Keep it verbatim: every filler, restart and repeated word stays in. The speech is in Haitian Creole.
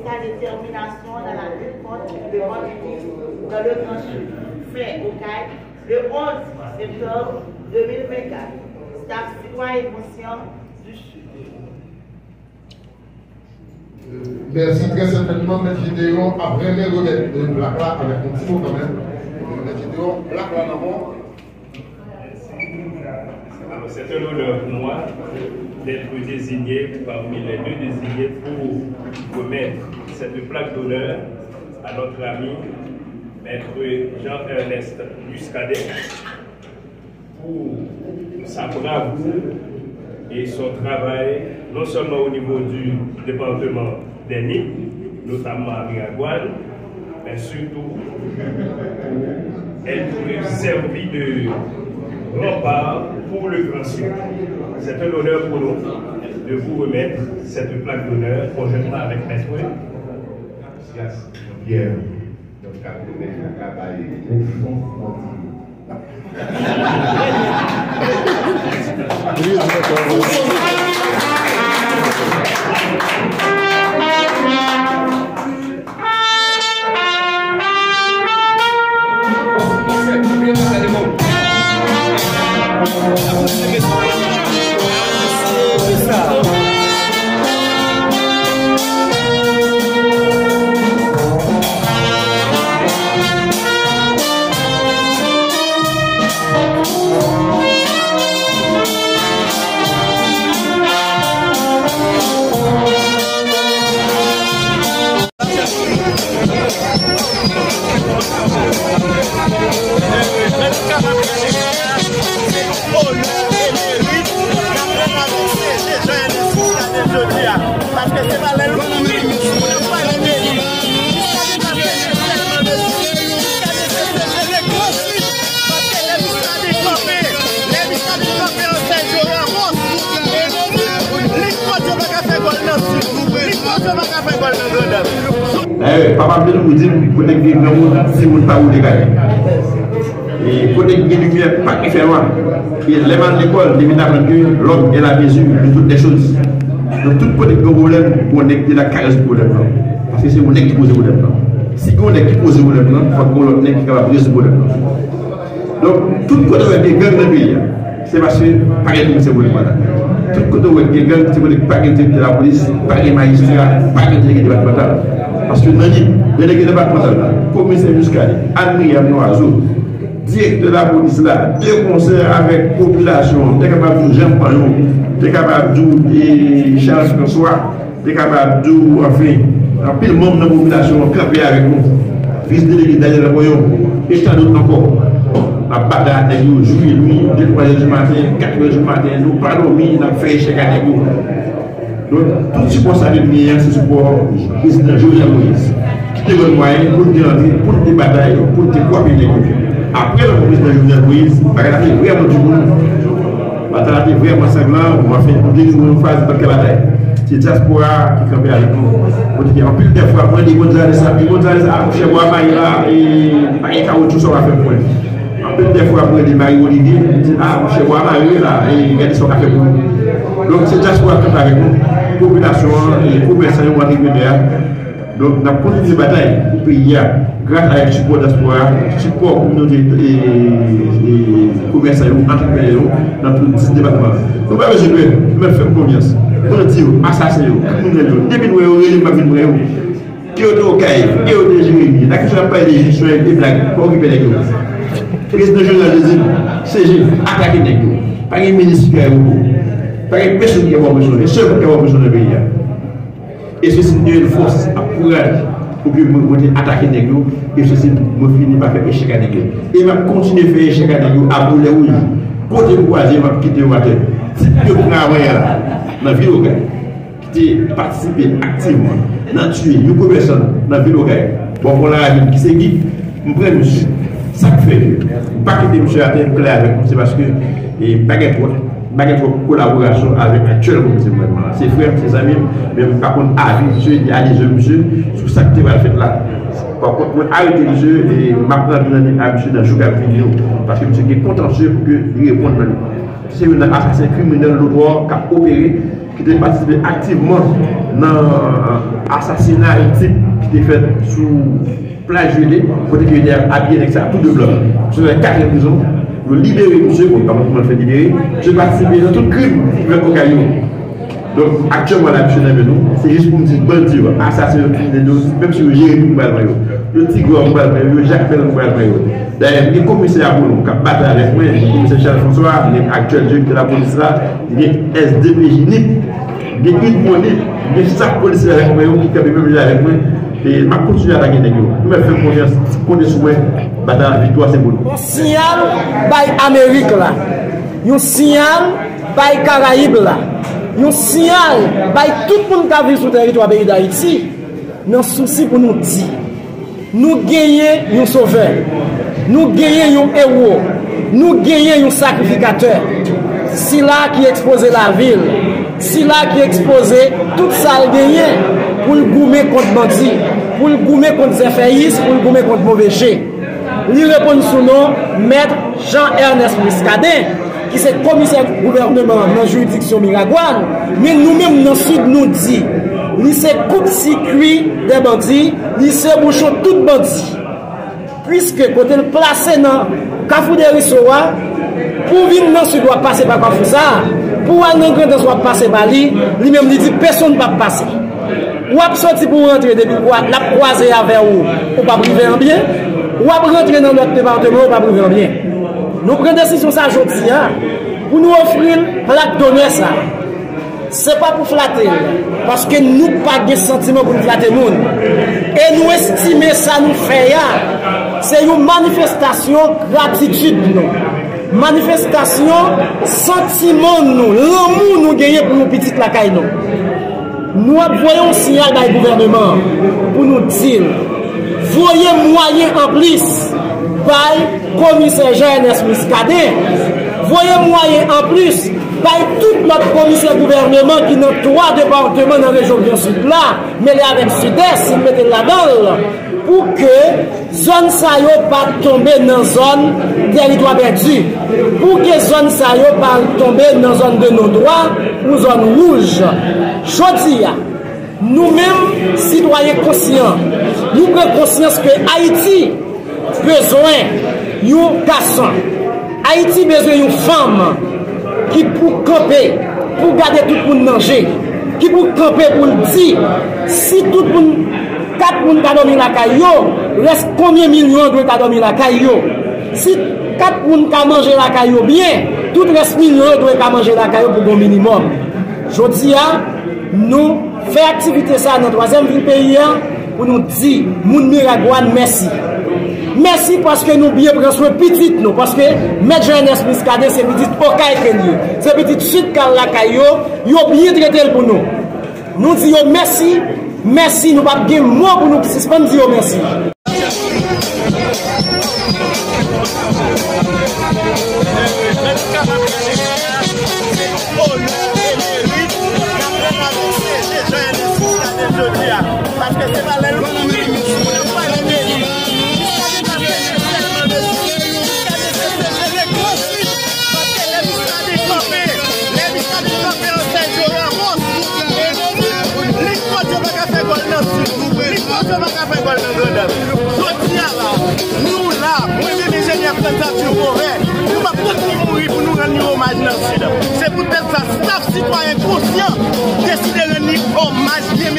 Sa détèminasyon nan la rékòlt de banditis dans le Grand Sud. Fè Okay, le onze septembre deux mille vingt-quatre. Staff Citoyen Conscient du Sud. Mèsi. Trè sètènman, Mèt Gédéon ap renmen remèt plak la avèk yon ti mo kanmenm. Mèt Gédéon, plak la nan men w. Alors, c'est un honneur pour moi d'être désigné parmi les deux désignés pour remettre cette plaque d'honneur à notre ami, Maître Jean-Ernest Muscadin, pour sa bravoure et son travail, non seulement au niveau du département des Nip, notamment à Miragwàn, mais surtout elle pourrait servir de rempart pour le Grand Sud. C'est un honneur pour nous de vous remettre cette plaque d'honneur conjointement avec Maître Silas Jean-Pierre. Donk, ka pwomèt la ka bay gwo fon nan ti Dayè, papa m te toujou di m, pou nèg gen granmoun, timoun pa woule kay. E kote ki gen limyè, pa gen fènwa. E lè m al lekòl, m te vin aprann ke l'ordre est la mesure de toutes les choses. Donk, tout kote ki gen pwoblèm, gon nèg ki la ka rezoud pwoblèm nan. Paske se yon nèg ki poze pwoblèm nan. Si gon nèg ki poze pwoblèm nan, fòk gon lòt nèg ki kapab rezoud pwoblèm nan. Donk, tout kote w wè gen gang nan peyi a, se paske pa gen moun se gouvènman la. Tout kote w wè gen gang, se kote pa gen direktè lapolis, pa gen majistra, pa gen delege depatmantal. Paske nan Nip, delege depatmantal la, komisè Muscadin, Anne Myriam Noiseau, direktè lapolis la, de konsè avèk popilasyon, te kapab di w Jean Payon, te kapab di w Charles François, te kapab di w, anfen, anpil manm nan popilasyon an kanpe avèk nou. Vis delege Daniel Lamoyon, e tan dòt ankò. N ap batay ak nèg yo jou e nwi, de twa zè di maten, kat zè di maten, nou pa dòmi, n ap fè echèk ak nèg yo. Donk, tout sipò sa ke n genyen an, se sipò Prezidan Jovenel Moïse, ki te ban n mwayen pou n te antre, pou n te batay, pou n te kwape nèg yo. Apre lanmò Prezidan Jovenel Moïse, bagay la te vrèman di pou nou. Batay la te vrèman sanglan, bon, anfen, nou te rive yon faz nan kè batay. Se dyaspora a ki kanpe avèk nou. Kote ke anpil dè fwa, mwen di Gonzales la, men Gonzales, a, monchè, bwa mayi la, e, pa gen kawotchou sa w ka fè pou mwen. Anpil dè fwa, mwen di Mario Olivier, li di, a, monchè, bwa mayi la, e, gade sa w ka fè pou nou. Donk, se dyaspora a ki kanpe avèk nou. Popilasyon an, e, komèsan yo, antreprenè a. Donk, n ap kontinye batay pou peyi a, gras avèk sipò dyaspora a, sipò kominote e, e, komèsan yo, antreprenè yo, nan tout dis depatman. Nou pa bezwen pè, nou mèt fè m konfyans. Bandi yo, asasen yo, kriminèl yo, depi n wè yo, rele m, m ap vin pran yo. Ke yo te Okay, ke yo te Jeremi, nan kesyon n ap pale de jis yo e blag, pa okipe nèg yo. Prezidan Jovenel te di m, C G, atake nèg yo. Pa gen minis ki fè repò. Pa gen pèsonn ki fè opozisyon. E sèl moun ki fè opozisyon nan peyi a. E se si m te jwenn fòs ak kouraj pou ke mwen, mwen te atake nèg yo, e se si mwen fini pa fè echèk a nèg yo. E m ap kontinye fè echèk a nèg yo a boulè wouj. Kote m kwaze, m ap kite yo atè. Tip yo pran avanyè la, nan vil Okay, ki te patisipe aktivman nan tiye yon komèsan nan vil Okay, bò pon Laravin, ki se Guy. M pran misye. Sa k fè ke m pa kite misye atè, m klè avèk nou, se paske, e, pa gen twòp, pa gen twòp kolaborasyon avèk aktyèl komisè gouvènman an. Se frè m, se zanmi m, men m pa konn avi misye, ni adezyon misye sou sa k te pral fèt la. Pa kont, mwen arete misye e m ap rantre nan liv a misye nan jou k ap vini yo, paske misye gen kontansye pou ke li reponn nan li. Se youn nan asasen kriminèl notwa k ap opere Te patisipe aktivman nan asasina yon tip ki te fèt sou plaj Jele, kote ke yo te abiye nèg sa tou de blan. Misye fè kat an prizon, yo libere misye, bon, pa mwen fè libere, misye patisipe nan tout krim ki fèt Okay yo. Donk, aktyèlman la, misye nan men nou, se jis pou m di bandi yo, asasen yo, kriminèl yo, menm si yo jere nou pral pran yo. Yo Ti Gwa nou pral pran yo, yo Jakmèl nou pral pran yo. Dayè, m gen komisè Apolon k ap batay avèk mwen, gen komisè Charles François, gen aktyèl direktè lapolis la, gen S D P J nip, gen UDMOnip, gen chak polisye avèk mwen yo ki kanpe menm jan avèk mwen. E m ap kontinye atake nèg yo. Nou mèt fè m konfyans, konte sou mwen, batay la, viktwa se pou nou. Yon siyal bay Amerik la, yon siyal bay Karayib la, yon siyal bay tout moun k ap viv sou teritwa peyi Dayiti, nan sousi pou nou di, nou genyen yon sovè, nou genyen yon ewo, nou genyen yon sakrifikatè. Sila ki ekspoze lavi l, sila ki ekspoze tout sa l genyen pou l goumen kont bandi, pou l goumen kont zèfèyis, pou l goumen kont move je. Li reponn sou non Mèt Jean Ernest Muscadin, ki se komisè gouvèneman nan jiridiksyon Miragwàn, men nou menm nan Sid nou di, li se kout sikui dè bandi, li se bouchon tout bandi. Piske kote l plase nan Kafou Deriso a, pou w vin nan Sid w ap pase pa Kafou sa a, pou w al nan Grandans w ap pase pa li, li menm li di pèsonn p ap pase. W ap soti pou w rantre depi l kwa-, l ap kwaze avè w, ou p ap rive anbyen. W ap rantre nan lòt depatman, ou p ap rive anbyen. Nou pran desizyon sa jodi a pou nou ofri l plak donè sa. Se pa pou flate l, paske nou pa gen santiman pou n flate moun. E nou estime sa nou fè a, se yon manifestasyon gratitid nou, manifestasyon santiman nou, lanmou nou genyen pou yon pitit lakay nou. Nou ap voye yon siyal bay gouvèneman an pou nou di l, voye mwayen anplis bay komisè Jean Ernest Muscadin, voye mwayen anplis bay tout lòt komisè gouvèneman ki nan twa depatman nan rejyon Gran Sid la, mele avèk Sidès, si n mete l ladan l, pou ke zòn sa yo pa tonbe nan zòn tèritwa pèdi, pou ke zòn sa yo pa tonbe nan zòn de non dwa ou zòn wouj. Jodi a, nou menm, sitwayen konsyan, nou pran konsyans ke Ayiti bezwen yon gason. Ayiti bezwen yon fanm ki pou kanpe, pou gade tout moun nan je, ki pou kanpe pou l di, si tout moun, kat moun ka dòmi lakay yo, rès konbyen milyon an dwe ka dòmi lakay yo? Si kat moun ka manje lakay yo byen, tout rès milyon yo dwe ka manje lakay yo pou gon minimòm. Jodi a, nou fè aktivite sa nan twazyèm vil peyi a pou nou di moun Miragwàn mèsi. Mèsi paske nou byen pran swen pitit nou, paske Mèt Jean Ernest Muscadin se pitit Okay ke l ye, se pitit Sid k al lakay yo, yo byen trete l pou nou. Nou di yo mèsi, mèsi, nou p ap gen mo pou nou sispann di yo mèsi. Onè e merit, n ap reklamese Jean Ernest Muscadin jodi a. Paske se pa lè l mouri pou nou pale de li. Muscadin pa bezwen sèlman de li. Muscadin se Sèjele Gran Sid. Paske lè Muscadin kanpe, lè Muscadin kanpe an Sèjele Ramos, e Lit Kòt yo pa ka fè gòl nan Sid. Lit Kòt yo pa ka fè gòl nan Grandans. Jodi a la, nou la, mwen menm enjenyè Frantz Arthur Beauvais, nou p ap tann li mouri pou nou rann li omaj nan Sid. Se poutèt sa, staf sitwayen konsyan deside rann li omaj byen